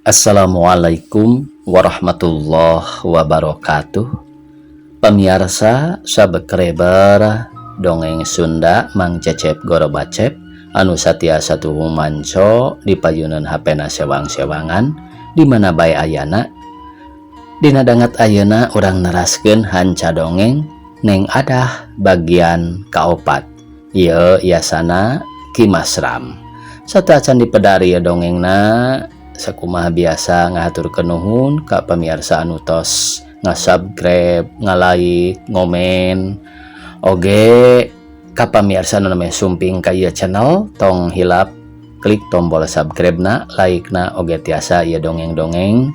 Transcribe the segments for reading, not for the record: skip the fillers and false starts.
Assalamualaikum warahmatullahi wabarakatuh. Pamiarsa subscriber dongeng Sunda Mang Cecep Gorobacep anu satiasa tuhung manco di payunan HP na sewang-sewangan di mana bae ayana. Dina dangat ayeuna urang neraskeun hanca dongeng Neng Adah bagian kaopat. Ieu yasana Ki Masram. Sateuacan dipedari dongengna, sakumaha biasa ngahaturkeun nuhun ka pamiarsa anu tos nga-subscribe, nga-like, ngomen, oge ka pamiarsa anu namanya sumping ka ieu channel, tong hilap klik tombol subscribe na, like na, oge tiasa ieu dongeng-dongeng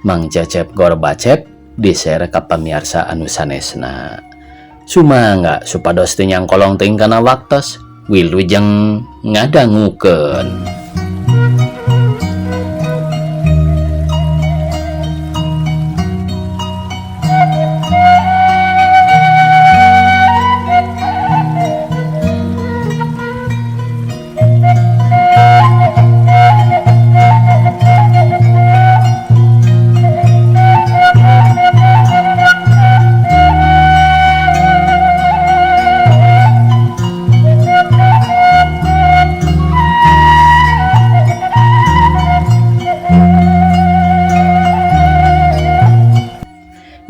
Mang Cecep Gorbacep di-share ka pamiarsa anu sanesna. Sumangga supados teu nyangkolong teuing kana waktos, wilujeng ngadangukeun.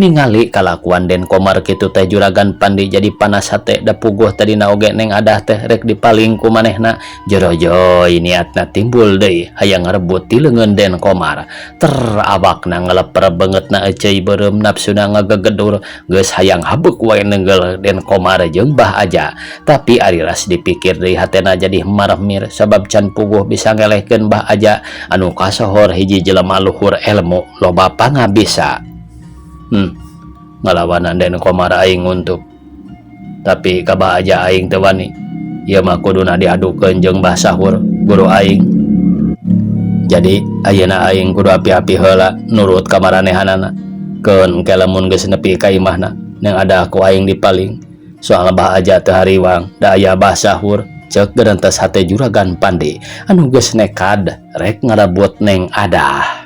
Ningali kalakuan Den Komar kitu teh Juragan Pandi jadi panas hate, da puguh tadina oge Neng Adah teh rek dipaling ku manehna. Jorojoy niatna timbul deui hayang ngarebut ti leungeun Den Komar. Ter awakna ngeleper, beungeutna eceuy beureum, nafsuna ngagegedur, geus hayang habeuk wae nenggel Den Komar jeung Bah Aja. Tapi ari ras dipikir deui hatena jadi marmir, sabab can puguh bisa ngelehkeun Bah Aja anu kasohor hiji jelema luhur ilmu loba pangabisa. Ngalawanan Den Komar aing untuk, tapi ka Bah Aja aing teu wani. Ieu mah kuduna diadukeun jeung Bah Sahur guru aing. Jadi ayeuna aing kudu api-api heula nurut ka maranehanana. Keun engke lamun geus nepi ka imahna Neng Ada ku aing dipaling, soal Bah Aja teu hariwang da aya Bah Sahur, ceuk gerentes hate Juragan Pandi anu geus nekad rek ngarebut Neng Adah.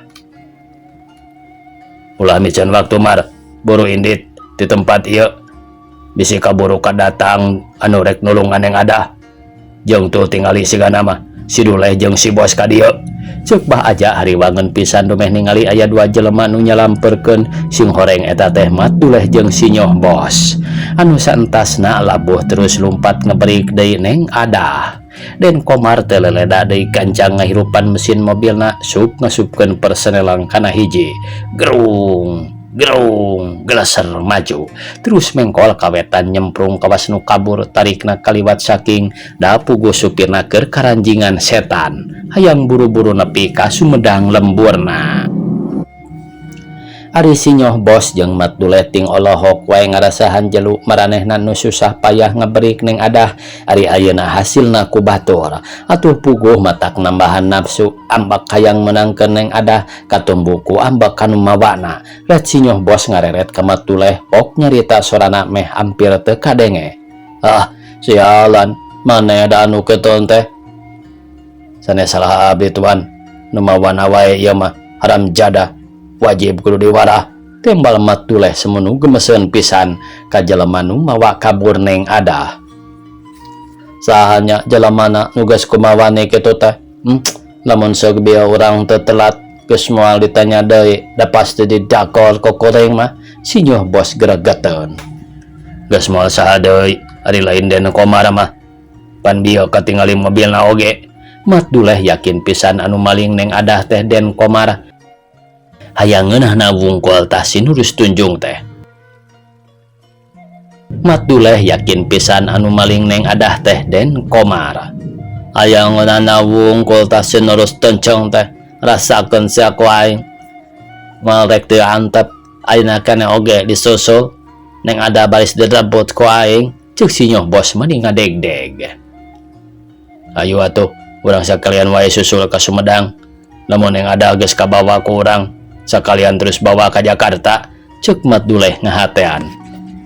Ulah miceun waktu, Mar, buru indit di tempat ieu, bisi kaburu kadatang anu rek nulungan Neng Adah. Jeung tuh tingali sigana mah si Duleh jeung si Bos ka dieu, ceuk Bah Aja hariwangeun pisan dumeh ningali aya dua jelema nu nyalamperkeun sing horeng. Eta teh Mat Duleh jeung si Nyoh Bos anu saentasna labuh terus lumpat ngeberik deui Neng Adah. Den Komar teh leleda deui, gancang ngahirupan mesin mobilna, sup ngasupkeun persenelang kana hiji, gerung gerung geleser maju terus mengkol kawetan nyemprung kawas nu kabur, tarikna kaliwat saking da puguh supirna keur karanjingan setan hayang buru-buru nepi ka Sumedang lemburna. Ari si Nyoh Bos jeung Mat Duleh ting olohok wae ngarasahan jelu maranehna nu susah payah ngeberik Neng Adah, ari ayeuna hasilna ku batur. Atuh puguh matak nambahan nafsu ambek hayang menangkeun Neng Adah, katumbu ku ambek kanu mawana. Let si Nyoh Bos ngareret ka Mat Duleh, pok nyarita sorana meh hampir teu kadenge. "Ah, sialan, mana ada anu keton teh?" "Sanes salah abdi, tuan, nu mawana wae ieu mah haram jadah, wajib kudu diwarah," tembal Mat Duleh semenu gemeseun pisan ka jelema nu mawa kabur Neng Adah. "Sahanya jelemana nu geus kumawane kitu teh? Lamun seug bieu urang teu telat, geus moal ditanya deui, da pasti didakor ku kuring mah," si Nyoh Bos gregeteun. "Geus moal saha deui ari lain Den Komar mah, pan bieu katingali mobilna oge." Mat Duleh yakin pisan anu maling Neng Adah teh Den Komar. Hayang ngeunahna wungkul tah si Nurus Tunjung teh. Mat Duleh yakin pisan anu maling Neng Adah teh Den Komar. "Hayang ngeunahna wungkul tah si Nurus Tunjung teh, rasakeun sia ku aing. Moal rek teu antep, ayeuna keneh oge disusul Neng Adah baris direbut ku aing," ceuk si Nyoh Bos mani ngadegdeg. "Ayo atuh, urang sakalian wae susul ka Sumedang. Lamun Neng Adah geus kabawa ku urang, sakalian terus bawa ka Jakarta," ceuk Mat Duleh ngahatean.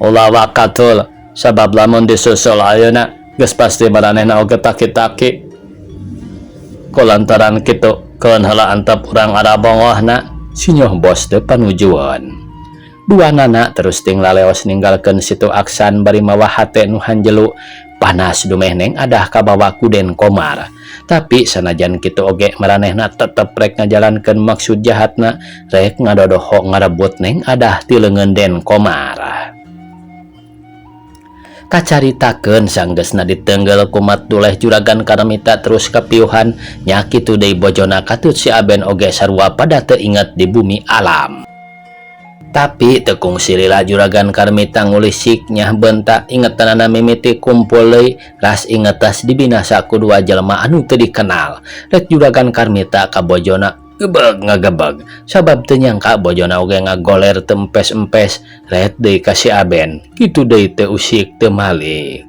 "Ulah wakatul, sabab lamun disusul ayeuna geus pasti maranehna oge taki-taki. Ku lantaran kitu Keun heula antep urang arabongohna, sinyoh bos teu panujueun. Duanana terus ting laleos ninggalkeun Situ Aksan bari mawa hate nu hanjelu panas dumeh Neng Adah kabawa ku Den Komar. Tapi sanajan kitu oge maranehna tetep rek ngajalankeun maksud jahatna, rek ngadodoho ngarebut Neng Adah ti leungeun Den Komar. Kacaritakeun sanggeusna ditenggel ku Mat Duleh, Juragan Karmita terus kapiuhan, nya kitu deui bojona katut si Aben oge sarua pada teu inget di bumi alam. Tapi teu kungsi lila Juragan Karmita ngulisik, nyah bentak ingetanana mimiti kumpul deui, ras inget tas dibinasa ku dua jelema anu teu dikenal. Rek Juragan Karmita ka bojona gebeg ngagebeg sabab teu nyangka bojona oge ngagoler teu empes-empes. Ret deui ka si Aben, kitu deui, teu usik teu malik.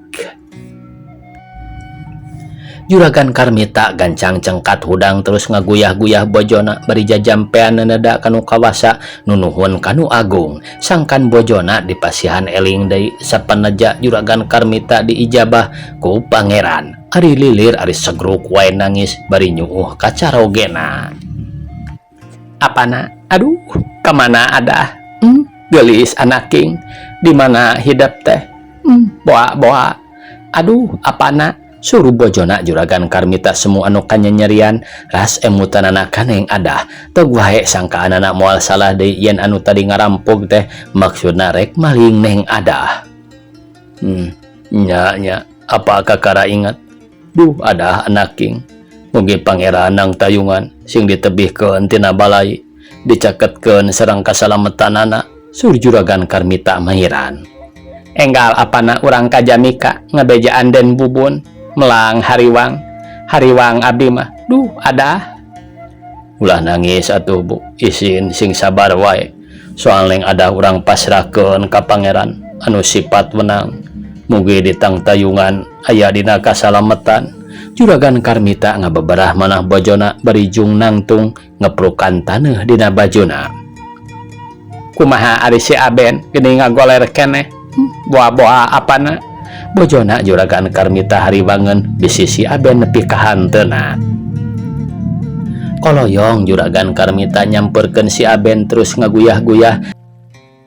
Juragan Karmita gancang cengkat hudang terus ngaguyah-guyah bojona bari jajampean neneda kanu kawasa, nunuhun kanu agung sangkan bojona dipasihan eling deui. Sapaneja Juragan Karmita diijabah ku Pangeran, ari lilir ari segruk wae nangis bari nyuuh kacarogena. Apana, aduh, kemana ada, gelis anaking, di mana hidup teh, boa boa, aduh, apana, suruh bojona Juragan Karmita semua anu kanyanyerian. Ras emutanana ka Neng Adah, teu wae sangkaanana moal salah deui yen anu tadi ngarampog teh maksudna rek maling Neng Adah. Nya nya, apa kakara ingat? Duh, ada anaking, mugi Pangeran nang tayungan sing ditebihkeun tina balai, dicaketkeun sareng kasalamatanana, sur Juragan Karmita mahiran. Enggal apana urang ka Jamika ngabejaan Den Bubun melang hariwang hariwang abdi mah. Duh, ada, ulah nangis atuh, Bu, isin, sing sabar wae. Soal Neng Adah urang pasrahkeun ka Pangeran anu sifat wenang, mugi ditang tayungan aya dina kasalametan. Juragan Karmita ngabeberah manah bojona bari jung nangtung ngeprukan taneuh dina bajuna. Kumaha ari si Aben, geuning ngagoler keneh? Boa-boa apana, bojona Juragan Karmita hariwangeun bisi si Aben nepi ka hanteuna. Koloyong Juragan Karmita nyamperkeun si Aben terus ngaguyah-guyah,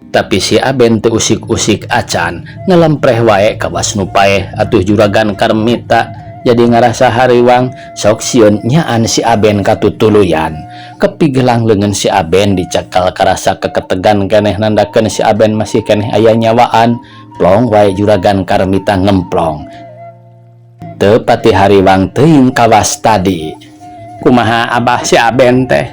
tapi si Aben teu usik-usik acan, ngelempreh wae kawas nu paeh. Atuh Juragan Karmita jadi ngarasa hariwang, sok sieun nyaan si Aben katutuluyan. Kepigelang leungeun si Aben dicekal karasa keketegan keneh, nandakeun si Aben masih keneh aya nyawaan. Plong wae Juragan Karmita ngemplong, teu pati hariwang teuing kawas tadi. Kumaha abah si Aben teh?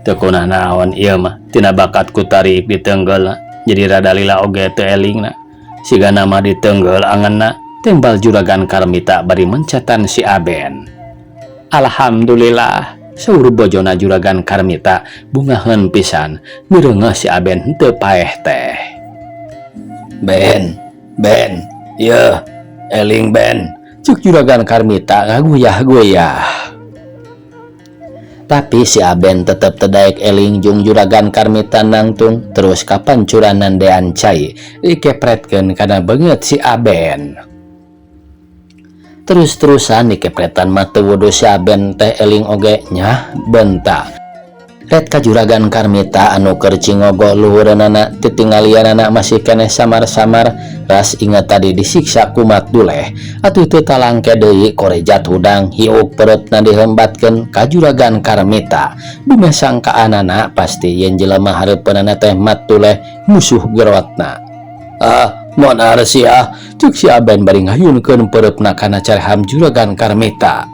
Teu naon ieu mah, tina bakat ku tarik ditenggel, jadi rada lila oge teu elingna, siga nama ditenggel angenna, tembal Juragan Karmita bari mencetan si Aben. Alhamdulillah, saur bojona Juragan Karmita bungaheun pisan mireungeuh si Aben henteu paeh teh. Ben, Ben, yeuh, eling Ben, cuk Juragan Karmita ngaguyah-guyah. Tapi si Aben tetep teu daek eling. Jung Juragan Karmita nangtung terus kapancuranan dean cai dikepretkeun kana beungeut si Aben. Terus-terusan dikepretan mah teu wudu si Aben teh eling oge, nyah bentak. Ret ka Juragan Karmita anu keur cingogo luhureunana, titinggalianana masih keneh samar-samar, ras inget tadi disiksa ku Mat Duleh. Atuh teu talangke deui korejat hudang hiuk pereutna dihembatkeun ka Juragan Karmita. Dumeh sangkaanana pasti yen jelema hareupeunana teh Mat Duleh, musuh gerotna. Ah, monar sia, cuk si Aben bari ngayunkeun peureupna kana careham Juragan Karmita.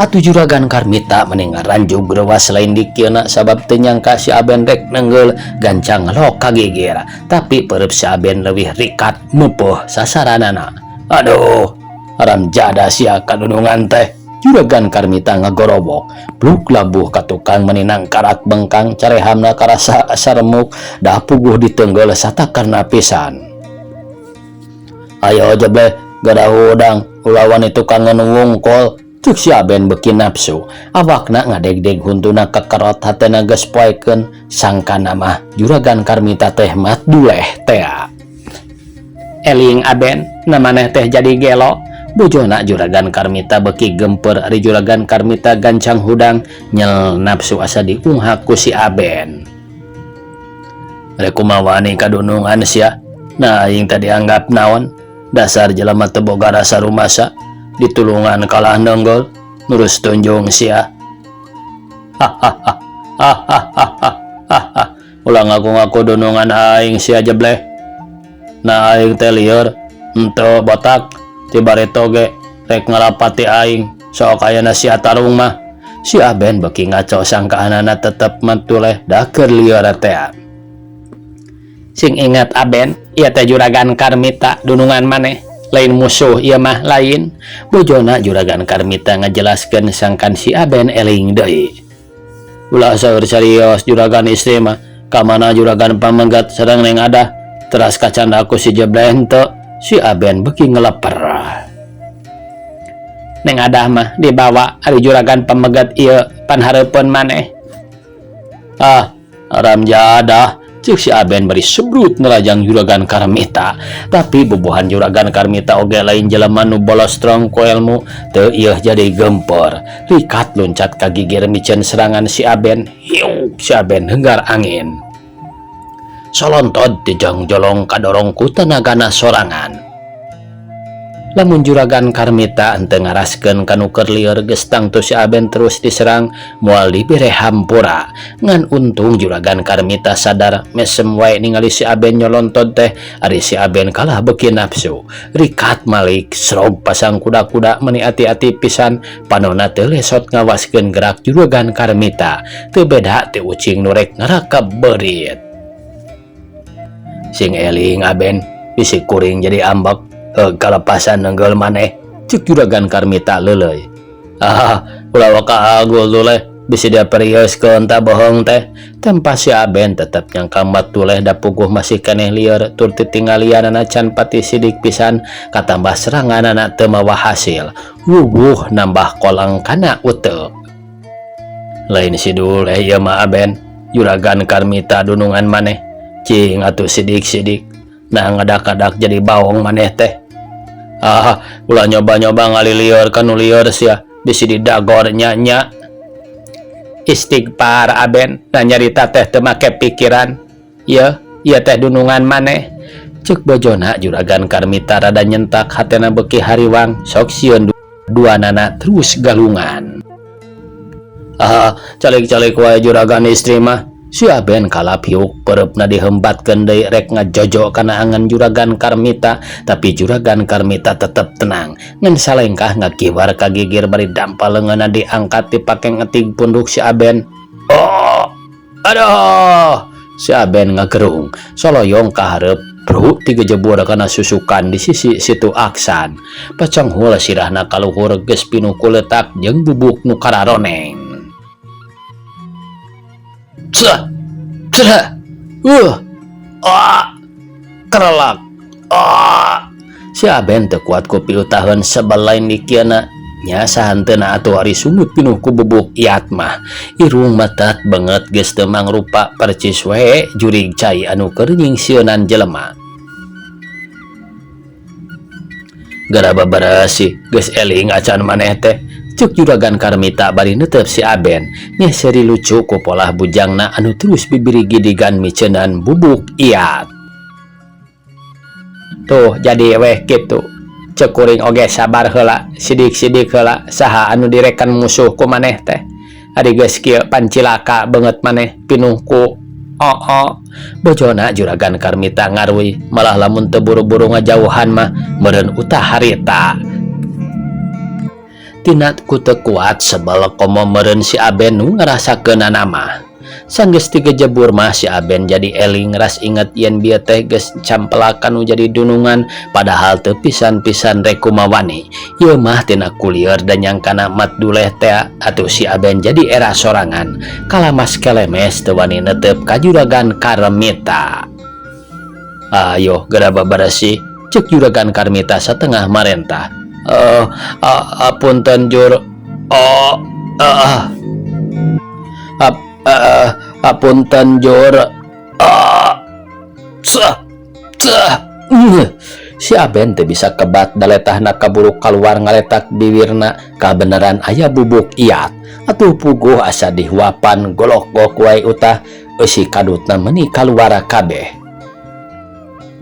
Atuh Juragan Karmita meni ngaranjug reuwas lain dikieuna sabab teu nyangka si Aben rek nenggel, gancang ngelok ka gigir. Tapi pereup si Aben leuwih rikat meumpeuh sasaranana. Aduh, haram jadah sia kadunungan teh. Juragan Karmita ngagorobok. Bluk labuh ka tukang meni nangkarak bengkang, carehamna karasa asa remuk, dah puguh ditenggel satakarna pisan. Ayo jebleh, gada hudang, ulah wani tukangan wungkol, cuk si Aben beki nafsu. Awakna ngadegdeg, huntuna kekerot, hatena geus poekeun, sangkana mah Juragan Karmita teh Mat Duleh tea. Eling Aben, na maneh teh jadi gelo. Bojona Juragan Karmita beuki gempeur ari Juragan Karmita gancang hudang nyel nafsu asa diunghak ku si Aben. Rek kumaha wani kadunungan sia, nah aing teh dianggap naon, dasar jelema teu boga rasa rumasa, ditulungan kalah neunggul, nurus tunjung sia. Hahaha ulah ngaku-ngaku dunungan aing sia jebleh. Nah aing teh lieur, henteu botak, ti bareto ge rek ngalapati aing, sok ayeuna sia tarung mah. Si Aben beuki ngaco sangkaanana tetep matuleh da keur lieur tea. Sing ingat Aben, ieu teh Juragan Karmita dunungan maneh, lain musuh ieu mah lain. Bojona Juragan Karmita ngajelaskeun sangkan si Aben eling deui. Ulah seueur carios juragan istri mah, ka mana juragan pamegat sareng Neng Adah, teras kacanda ku si Jebleh henteu, si Aben beuki ngeleper. Neng Adah mah dibawa ari juragan pamegat ieu panhareupeun maneh. Ah, haram jadah, ceuk si Aben bari sebrut nerajang Juragan Karmita. Tapi bubuhan Juragan Karmita oge lain jelema nu bolostrong ku elmu, teu ieuh jadi gempeur. Rikat luncat ka gigir miceun serangan si Aben, hiuk si Aben henggar angin. Solontod dijongjolong kadorong ku tenagana sorangan. Lamun Juragan Karmita henteu ngaraskeun ka nu keur lieur geus tangtu si Aben terus diserang moal dibere hampura. Ngan untung Juragan Karmita sadar mesem wae ningali si Aben nyolontod teh ari si Aben kalah beuki nafsu. Rikat malik srog pasang kuda-kuda meuni ati-ati pisan panonna teu lesot ngawaskeun gerak Juragan Karmita. Teu beda ti ucing nu rek ngarakab beurit. Sing eling Aben bisi kuring jadi ambek. Heug kalepasan nenggel maneh ceuk Juragan Karmita leuleuy. Ah, ulah waka agul duleh bisi diperioskeun ta bohong teh. Tempas si Aben tetep nyangka matuleh da puguh masih keneh lieur tur titinggalianana can pati sidik pisan katambah seranganana teu mawa hasil. Wuwuh nambah kolang kana uteuk. Lain si Duleh ieu mah Aben, Juragan Karmita dunungan maneh. Cing atuh sidik-sidik. Nah ngadak-ngadak jadi baong maneh teh. Ah, ulah nyoba-nyoba ngalilieur ka nu lieur sia, bisi didagor nya-nya. Istighfar Aben, da nyarita teh teu make pikiran. Yeuh, ieu teh dunungan maneh. Ceuk bojona Juragan Karmita rada nyentak hatena beuki hariwang, sok sieun duanana terus galungan. Ah, calik-calik wae juragan istri mah. Si Aben kalap hiuk pereupna dihembatkeun deui rek ngajojo kana angan Juragan Karmita, tapi Juragan Karmita tetep tenang. Ngan salengkah ngakiwar ka gigir bari dampal leungeunna diangkat dipake ngetig punduk si Aben. Oh, aduh! Si Aben ngagerung, soloyong ka hareup, bru tigejebur kana susukan di sisi Situ Aksan. Pacanghul sirahna kaluhur geus pinuh ku leutak jeung bubuk nu kararoneng. Ceh, ceh, ah, kerelak, ah. Si Aben teu kuat ku piutaheun sebel lain dikieuna. Nya sahanteuna atuh ari sungut pinuh ku bubuk iat mah. Irung matat banget geus teu mangrupa percis we jurig cai anu keur nyingsieunan jelema. Gara babarasih geus eling acan maneh teh. Ceuk Juragan Karmita bari neuteup si Aben. Nyeseri lucu ku polah bujangna anu terus bibiri gidigan miceunan bubuk iat. Tuh jadi weh kitu. Ceuk kuring oge sabar heula, sidik-sidik heula saha anu direkan musuh ku maneh teh. Ari geus kieu pancilaka beungeut maneh pinuh ku oo. Bojona Juragan Karmita ngaruy, malah lamun teu buru-buru ngajauhan mah meureun utah harita. Tina ku teu kuat sebel komo meureun si Aben nu ngarasakeunana mah. Sanggeus tigejebur mah si Aben jadi eling ras inget yen bieu teh geus campelakan nu jadi dunungan padahal teu pisan-pisan rek kumawani. Ieu mah tina kulieur da nyangkana mat duleh teh atuh si Aben jadi era sorangan. Kalamas kelemes teu wani netep ka Juragan Karmita. Ayo geura babarasih, ceuk Juragan Karmita satengah marentah. Apunten jur. Oh, apunten jur. Ah, ceh, ceh. Si Aben teu bisa kebat daletahna kaburu kaluar ngaletak biwirna kabeneran aya bubuk iat. Atuh puguh asa dihuapan golok-gok wae utah eusi kadutna meuni kaluar kabeh.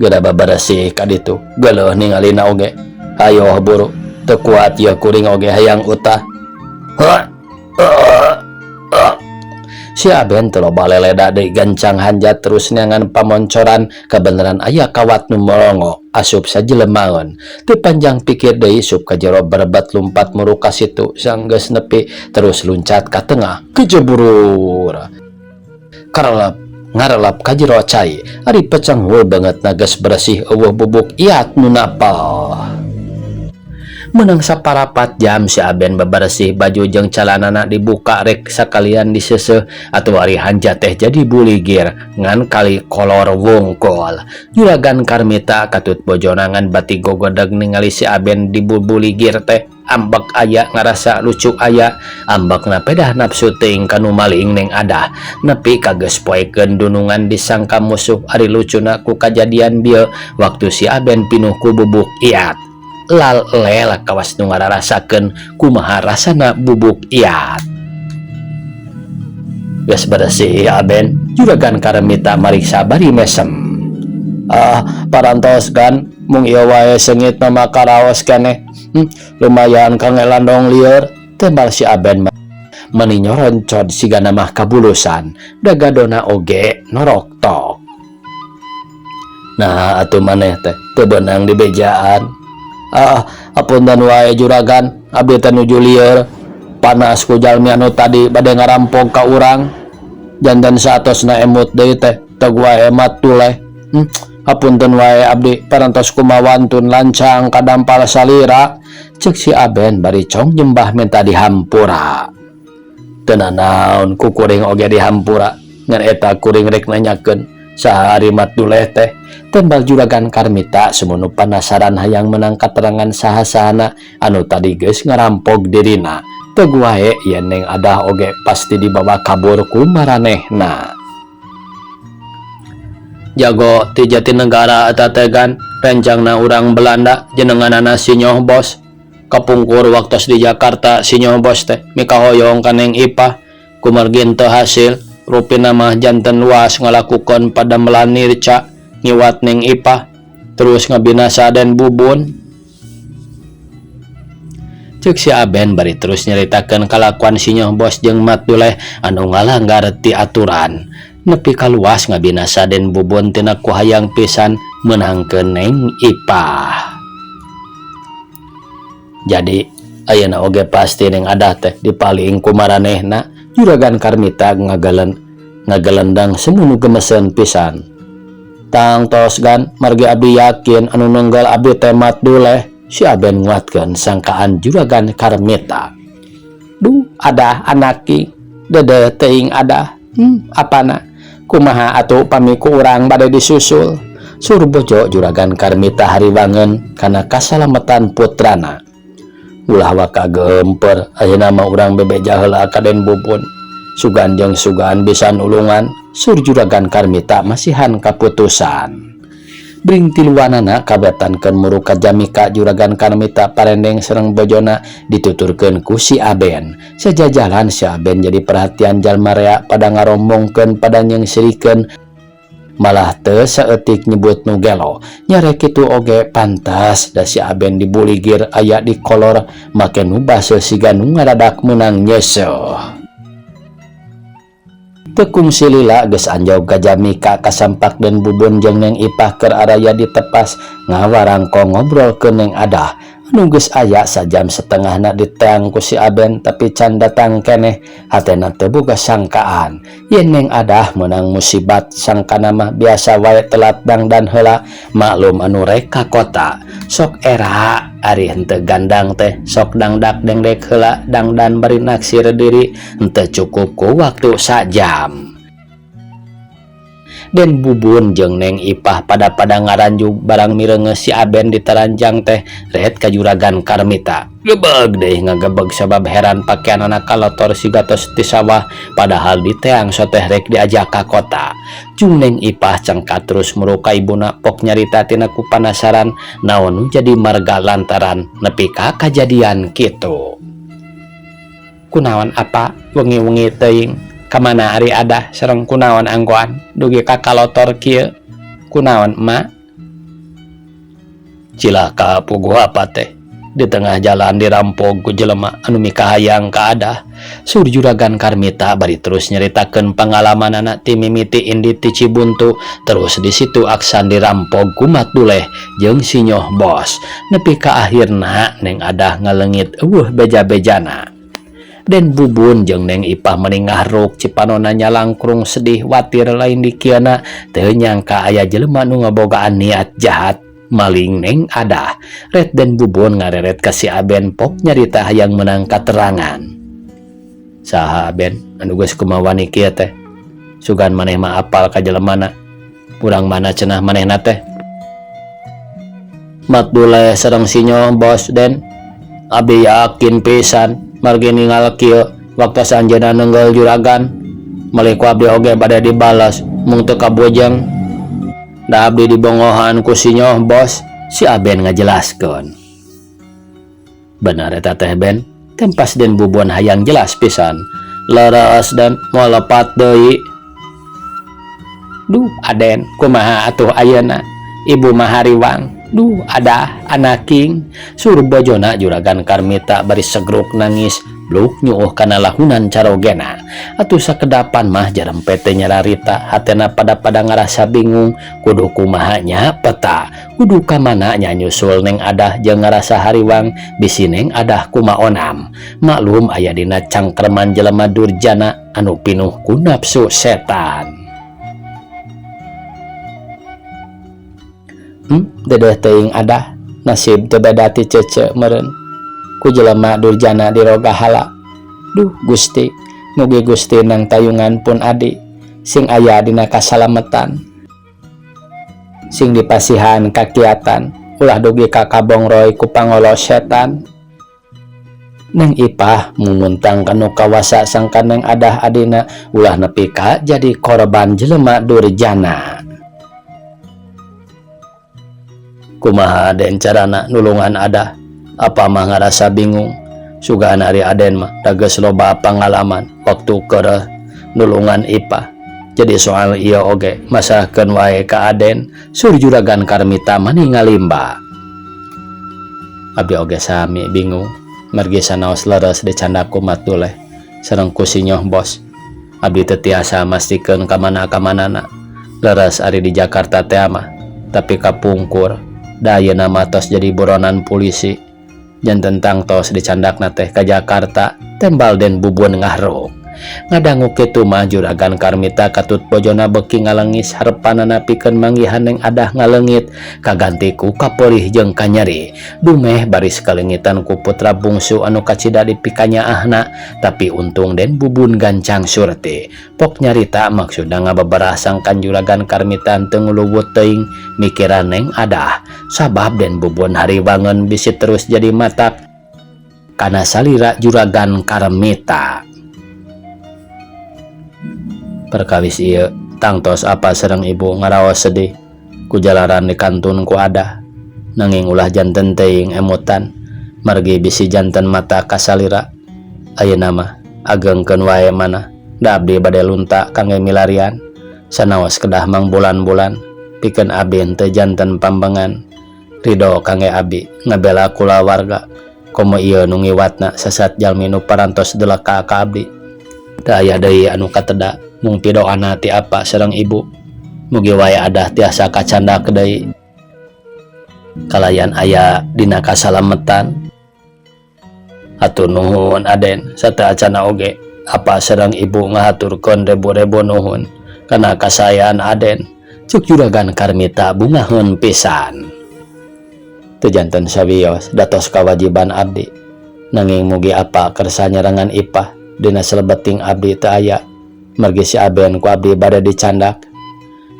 Geura baberesih ka ditu geuleuh ningalina oge. Hayoh buru teu kuat yeuh kuring oge hayang utah. Si Aben teu loba leleda deui gancang hanjat terus neangan pamoncoran kabeneran aya kawat nu molongo asup sajelemaeun. Teu panjang pikir deui sup ka jero berebet lumpat muruk ka situ sanggeus nepi terus luncat ka tengah kejeburur. Karelep ngarelep ka jero cai ari pecenghul beungeutna geus beresih eueuh bubuk iat nu napel. Meunang saparapat jam si Aben beberesih baju jeung calanana dibuka rek sakalian diseuseuh atuh ari hanjat teh jadi buligir ngan kali kolor wungkul. Juragan Karmita katut bojona ngan bati gogodeg ningali si Aben dibubuligir teh ambek aya ngarasa lucu aya ambekna pedah nafsu teuing kanu maling neng adah nepi ka geus poekeun dunungan disangka musuh ari lucuna ku kajadian bieu waktu si Aben pinuh ku bubuk iat. Lal lel kawas nu ngararasakeun kumaha rasana bubuk iat. Geus beresih Aben, Juragan Karmita mariksa bari mesem. Ah, parantos kan mung ieu wae seungit mah karaos keneh. Lumayan kang landong lieur, tembal si Aben meni nyoroncod sigana mah kabulusan, dagadona oge norok tok. Nah, atuh maneh teh teu beunang dibejaan. Ah, apunten wae juragan, abdi teh nuju lieur. Panas ku jalmi anu tadi bade ngarampok ka urang. Janten saatosna emut deui teh, teu wae matuleh. Apunten wae abdi parantos kumawantun lancang kadampal salira. Cek si Aben bari cong nyembah minta dihampura. Teu nanaon ku kuring oge dihampura, ngan eta kuring rek nanyakeun saha ari matuleh teh. Tembal Juragan Karmita sumunu panasaran hayang menang katerangan saha-sahana anu tadi geus ngarampok dirina. Teu wae yen neng adah oge pasti dibawa kabur ku maranehna. Jago ti Jatinegara eta teh gan rencangna urang Belanda jenenganana Sinyoh Bos. Kapungkur waktos di Jakarta Sinyoh Bos teh mikahoyong ka Neng Ipah kumargi teu hasil rupina mah janten luas ngalakukeun padamelan nirca ngiwat Neng Ipah terus ngabinasa Den Bubun. Cek si Aben bari terus nyaritakeun kalakuan Sinyoh Bos jeung Mat Duleh anu ngalanggar ti aturan. Nepi kaluas ngabinasa Den Bubun tina ku hayang pisan meunangkeun Neng Ipah. Jadi ayeuna oge pasti Neng Adah teh dipaling ku maranehna. Juragan Karmita ngagelendang semunu gemeseun pisan. Tangtos gan margi abdi yakin anu nunggal abdi teh Mat Duleh. Si Aben nguatkeun sangkaan Juragan Karmita. Duh, ada anaki dede teuing ada. Apana? Kumaha atuh pami ku urang bade disusul? Sur bojo Juragan Karmita hariwangeun kana kasalametan putrana. Ulah waka gemper ayeuna mah urang bebeja heula ka Den Bubun. Sugan jeung sugan bisa nulungan. Sur Juragan Karmita masihan kaputusan. Bring tiluanana kabetankeun muruk ka Jamika Juragan Karmita parendeng sareng bojona dituturkeun ku si Aben. Sajajalan si Aben jadi perhatian jalma rea pada ngarombongkeun pada nyengsirikeun malah teu saeutik nyebut nu gelo. Nyare kitu oge pantas da si Aben dibuligir aya di kolor make nu baseuh siga nu ngadadak meunang nyeuseuh. Tekung silila geus anjog ka Jamika kasampak Den Bubun jeung Neng Ipah keur araya ditepas ngawarangko ngobrolkeun Neng Adah anu geus aya sajam setengahna diteang ku si Aben tapi can datang keneh. Hatena teu boga sangkaan yen Neng Adah meunang musibat, sangkana mah biasa wae telat dangdan heula, maklum anu rek ka kota sok era ari henteu gandang teh sok dangdak dengdek heula dangdan bari naksir diri henteu cukup ku waktu sajam. Den Bubun jeung Neng Ipah pada-pada ngaranjug barang mireungeus si Aben ditaranjang teh ret ka Juragan Karmita. Gebeg deui ngagebeg sabab heran pakeanana kalotor siga tos ti sawah padahal diteang soteh rek diajak ka kota. Jung Neng Ipah cengkat terus muru ka ibuna pok nyarita tina ku panasaran naon nu jadi marga lantaran nepi ka kajadian kitu. Kunaon apa wengi-wengi teuing kamana ari adah sareng kunaon anggoan dugi ka kalotor kieu kunaon emak. Cilaka puguh apa teh di tengah jalan dirampok ku jelema anu mikahayang ka adah. Sur Juragan Karmita bari terus nyaritakeun pangalamanana ti mimiti indit ti Cibuntu terus di situ aksan dirampok ku Mat Duleh jeung Sinyoh Bos nepi ka akhirna Neng Adah ngaleungit eueuh beja-bejana. Den Bubun jeung Neng Ipah meni ngahruk cipanona nyalangkrung sedih watir lain dikieuna teu nyangka aya jelema nu ngabogaan niat jahat maling Neng Adah. Ret Den Bubun ngareret ka si Aben pok nyarita hayang meunang katerangan. Saha Aben anu geus kumawani kieu teh? Sugan maneh mah apal ka jelemana. Urang mana cenah manehna teh? Mat Duleh sareng Sinyo Bos Den. Abi yakin pisan margi ningal kieu waktos anjeunna nenggel juragan. Meuli ku abdi oge bade dibalas mung teu kabujeng. Da abdi dibongohan ku Sinyo Bos, si Aben ngajelaskeun. Bener eta teh Ben, tempas Den Bubun hayang jelas pisan. Leres dan moal lepat deui. Duh Aden, kumaha atuh ayeuna? Ibu mah hariwang. Duh adah anaking. Sur bojona Juragan Karmita bari segruk nangis. Bluk nyuuh kana lahunan carogena. Atuh sakedapan mah jarempe teh nyararita, hatena pada-pada ngarasa bingung, kudu kumaha nya peta, kudu ka mana nya nyusul Neng Adah jeung ngarasa hariwang bisi Neng Adah kumaonam. Maklum aya dina cangkerman jelema durjana anu pinuh ku nafsu setan. Dedeh teuing Adah, nasib teu beda ti cece meureun. Ku jelema durjana dirogahala. Duh Gusti, mugi Gusti nang tayungan pun adi sing aya dina kasalametan, sing dipasihan kakiatan, ulah dugi ka kabongroy ku pangolo setan. Neng Ipah mumuntang kanu kawasa sangkan Neng Adah adina ulah nepi ka jadi korban jelema durjana. Kumaha den carana nulungan Adah? Apa mah ngarasa bingung? Sugan ari Aden mah da geus loba pangalaman waktu keur nulungan Ipah. Jadi soal ieu oge masahkeun wae ka Aden, sur Juragan Karmita mani ngalimba. Abdi oge sami bingung, margi sanaos leres dicandak ku Mat Duleh sareng ku Sinyoh Bos. Abdi teu tiasa mastikeun ka mana-kamanana. Leres ari di Jakarta teh mah, tapi kapungkur da ayeuna mah tos jadi buronan polisi. Janten tangtos dicandakna teh ka Jakarta, tembal Den Bubun ngahruk. Ngadangu kitu mah Juragan Karmita katut bojona beuki ngalengis harepanana pikeun manggihan Neng Adah ngaleungit kaganti ku kapeurih jeung kanyeri. Dumeh baris kaleungitan ku putra bungsu anu kacida dipikanyaahna, tapi untung Den Bubun gancang surti. Pok nyarita maksudna ngabeberah sangkan Juragan Karmita teu nguluwut teuing mikiran Neng Adah. Sabab Den Bubun hariwangeun bisi terus jadi matak kana salira Juragan Karmita. Perkawis ieu tangtos apa sareng ibu ngaraos sedih ku jalaran di kantun ku Adah. Nanging ulah janten teuing emutan margi bisi janten mata kasalira. Ayeuna mah agengkeun wae mana da abdi bade lunta kangge milarian sanaos kedah mangbulan-bulan pikeun abdi henteu janten pambengan. Ridho kangge abdi ngabela kulawarga komo ieu nu ngiwatna sasat jalmi nu parantos deleka ka abdi. Teu aya deui anu kateda mung pidoana ti apa sareng ibu. Mugi wae Adah tiasa kacandak deui kalayan aya dina kasalametan. Hatur nuhun Aden sateuacana oge apa sareng ibu ngahaturkeun rebu-rebu nuhun kana kasayaan Aden. Cuk Juragan Karmita bungaheun pisan. Teu janten sawios datos kawajiban abdi. Nanging mugi apa kersa nyarengan Ipah dina selebeting abdi teu aya. Margi si Aben ku abdi bade dicandak.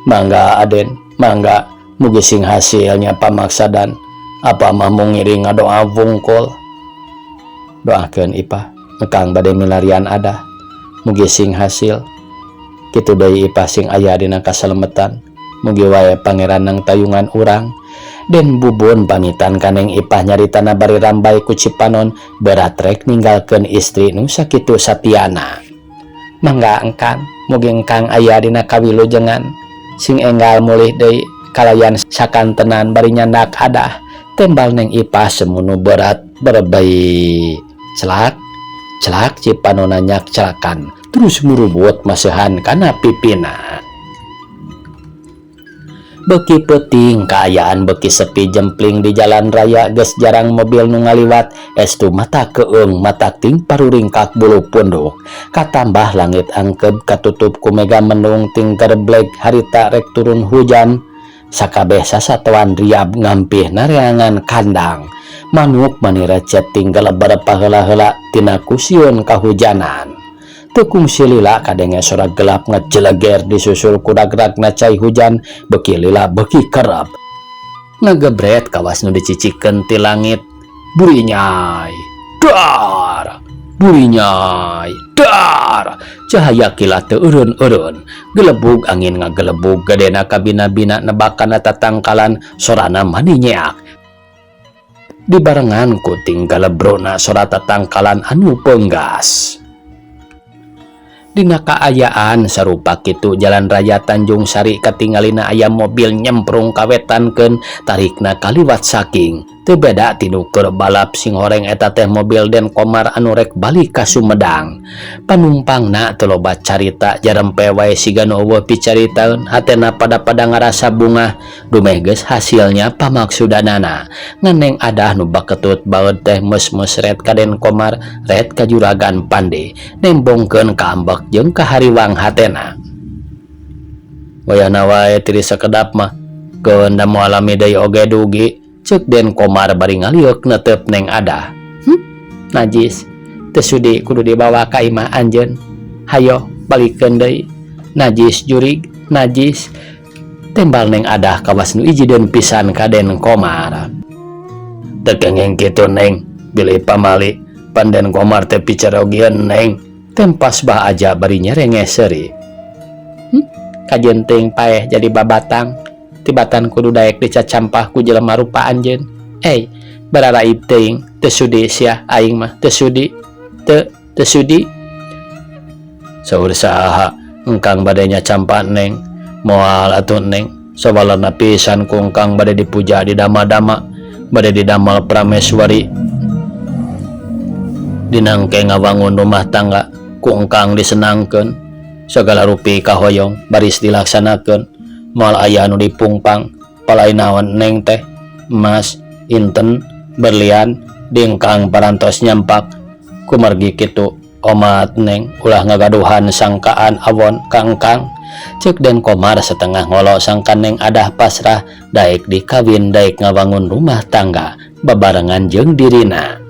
Mangga Aden, mangga mugi sing hasil nya pamaksadan. Apa mah mung ngiring ngadoa wungkul. Doakeun Ipah, engkang bade milarian adah. Mugi sing hasil. Kitu deui Ipah sing aya dina kasalemetan. Mugi wae Pangeran nangtayungan urang. Den Bubun pamitan ka Neng Ipah nyaritana bari rambay ku Cipanon berat rek ninggalkeun istri nu sakitu satiana. Mangga engkang, mugi engkang aya dina kawilujengan. Sing enggal mulih deui kalayan sakantenan bari nyandak adah. Tembal Neng Ipah semunu berat berebei. Celak, celak Cipanona nyak celakan terus murubut maseuhan kana pipina. Beki peuting kaayaan beki sepi jempling di jalan raya geus jarang mobil nu ngaliwat estu mata keung mata ting paruringkak bulu punduk katambah langit angkeb katutup ku mega mendung ting gerbleg harita rek turun hujan sakabeh sasatoan riab ngampih nareangan kandang manuk mani recet ting geleber paheula-heula tina kusieun kahujanan. Teu kungsi lila kadenge sora gelap ngejeleger disusul ku ragragna cai hujan beki lila beki kerep ngagebret kawas nu dicicikeun ti langit. Burinyai dar, burinyai dar, cahaya kilat teu eureun-eureun, gelebug angin ngagelebug gedena kabina-bina nebakan tatangkalan sorana mani nyeak dibarengan ku tinggal brona sora tatangkalan anu penggas. Dina kaayaan sarupa kitu jalan raya Tanjung Sari katingalina aya mobil nyemprung kawetankeun tarikna kaliwat saking teu beda tinu keur balap sing horeng. Eta teh mobil Den Komar anu rek balik ka Sumedang. Panumpangna teu loba carita, jarempe wae siga nu euweuh picaritaeun, hatena pada-pada ngarasa bungah dumeh geus hasil nya pamaksudanana. Ngan Neng Adah nu baketut baeud teh meus-meus ret ka Den Komar ret ka Juragan Pande, nembongkeun kaambek jeung kahariwang hatena. Wayahna wae tiris sakedap mah keun da moal lami deui oge dugi, ceuk Den Komar bari ngaliuk netep Neng Adah. Najis, teu sudi kudu dibawa ka imah anjeun. Hayo balikeun deui, najis jurig, najis, tembal Neng Adah kawas nu ijideun pisan ka Den Komar. Teu kenging kitu, Neng, bilih pamali pan Den Komar teh picarogieun, Neng, tempas Bah Aja bari nyerenge seuri. Kajeun teuing paeh jadi babatang tibatan kudu daek dicacampah ku jelema rupa anjeun. Ey, bararaib teuing, teu sudi sia aing mah, teu sudi, teu teu sudi. Saur saha engkang bade nyacampah Neng? Moal atuh, Neng, sawalerna pisan ku engkang bade dipuja di dama-dama, bade didamel prameswari. Dinangke ngawangun rumah tangga ku engkang disenangkeun, sagala rupi kahoyong baris dilaksanakeun, moal aya anu dipungpang. Palai naon Neng teh, emas inten berlian dingkang parantos nyampak. Kumargi kitu omat, Neng, ulah ngagaduhan sangkaan awon ka engkang, ceuk Den Komar setengah ngolo sangkan Neng Adah pasrah daek dikawin, daek ngawangun rumah tangga babarengan jeung dirina.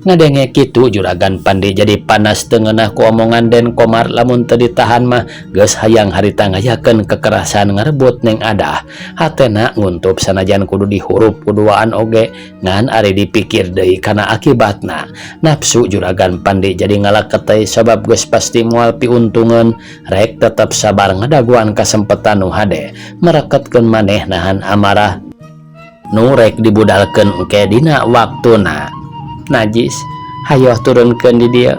Ngadenge kitu Juragan Pandi jadi panas teu ngeunah ku omongan Den Komar. Lamun teu ditahan mah geus hayang harita ngayakeun kekerasan ngarebut Neng Adah. Hatena nguntup sanajan kudu dihurup kuduaan oge, ngan ari dipikir deui kana akibatna, nafsu Juragan Pandi jadi ngalaketei sabab geus pasti moal piuntungeun. Rek tetep sabar ngadaguan kasempatan nu hade mereketkeun maneh nahan amarah nu rek dibudalkeun engke dina waktuna. Najis, hayoh turunkeun di dieu,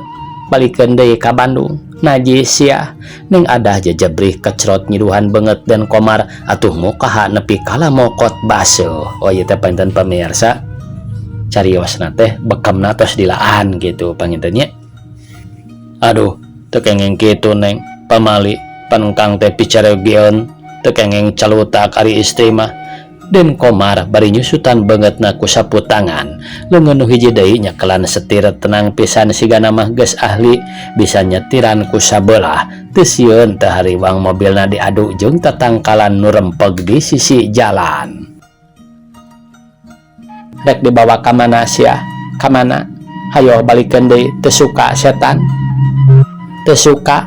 balikeun deui ka Bandung, najis sia. Neng Adah jejebrih kecrot nyiduhan beungeut Den Komar atuh mukaha nepi kala mokot baseuh. Oh, ieu teh panginten pemirsa, cariosna teh bekemna tos dilaan gitu panginten nya. Aduh, teu kenging kitu, Neng, pamali pan engkang teh picaregieun, teu kenging calutak ari istri mah, Den Komar bari nyusutan beungeutna ku sapu tangan. Leungeun nu hiji deui nyekelan setir tenang pisan sigana mah geus ahli bisa nyetiran ku sabelah, teu sieun teu hariwang mobilna diadu jeung tatangkalan nu rempeg di sisi jalan. Rek dibawa ka mana sia, ka mana? Hayo balikeun deui, teu suka setan, teu suka.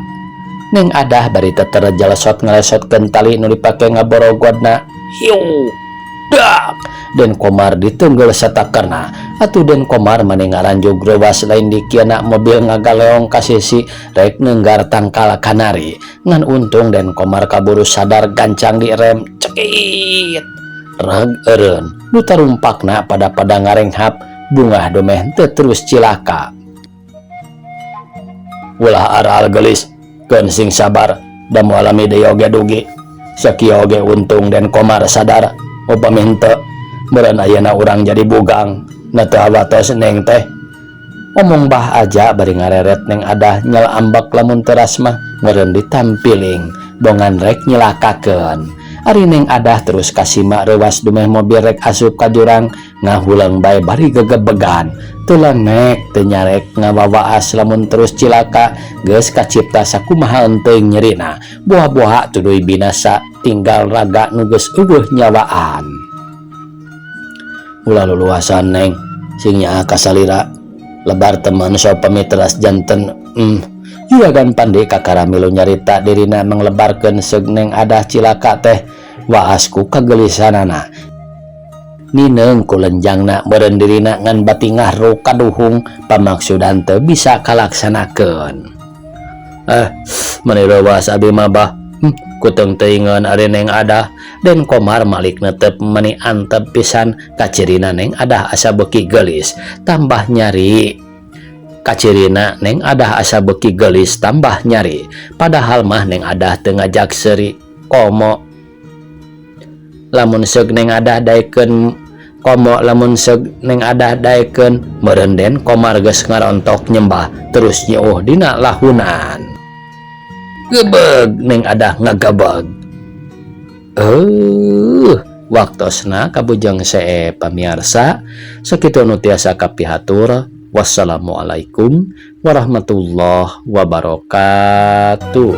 Neng Adah bari teter jalesot ngalesotkeun tali nu dipake ngaborogodna. Hiu dak Den Komar ditenggel satakerna. Atuh Den Komar mani ngaranjug reuwas lain dikiana mobil ngagaleong ka sisi rek neunggar tangkal kanari. Ngan untung Den Komar kaburu sadar gancang direm cekit. Reg eureun nu tarumpakna pada-pada ngarenghap bungah dumeh teu terus cilaka. Ulah aral geulis, keun sing sabar da moal lami deui oge dugi. Sakieu oge untung Den Komar sadar, upami henteu meureun ayeuna urang jadi bugang na teu hawatos neng teh. Omong bah aja bari ngareret Neng Adah nyel ambek lamun teras mah meureun ditampiling bongan rek nyilakakeun. Ari Neng Adah terus kasima reuwas dumeh mobil rek asup ka jurang ngahuleung bae bari gegebegan. Teu lenek teu nyarek ngawawaas lamun terus cilaka geus kacipta sakumaha henteuing nyerina. Boha-boha tuluy binasa tinggal raga nu geus euweuh nyawaan. Ulah luluasan neng sing nyaah ka salira lebar temen sok pamiteras janten Juragan Pandi kakara milu nyarita dirina manglebarkeun seug Neng Adah cilaka teh waas ku kagelisanana. Nineung ku lenjangna meureun dirina ngan bati ngahruk kaduhung pamaksudan teu bisa kalaksanakeun. Meni reuwas abi mah bah kuteung teuingeun ari Neng Adah. Den Komar malik netep meni antep pisan kacirina Neng Adah asa beuki geulis tambah nyari. Kacirina Neng Adah asa beuki geulis tambah nyari padahal mah Neng Adah teu ngajak seuri komo lamun seug Neng Adah daekeun komo lamun seug Neng Adah daekeun meureun Den Komar geus ngarontok nyembah terus nyeuh dina lahunan. Gebeg Neng Adah ngagebeg. Waktosna kabujeng see pamiarsa sakitu nu tiasa kapihatur. Wassalamualaikum warahmatullahi wabarakatuh.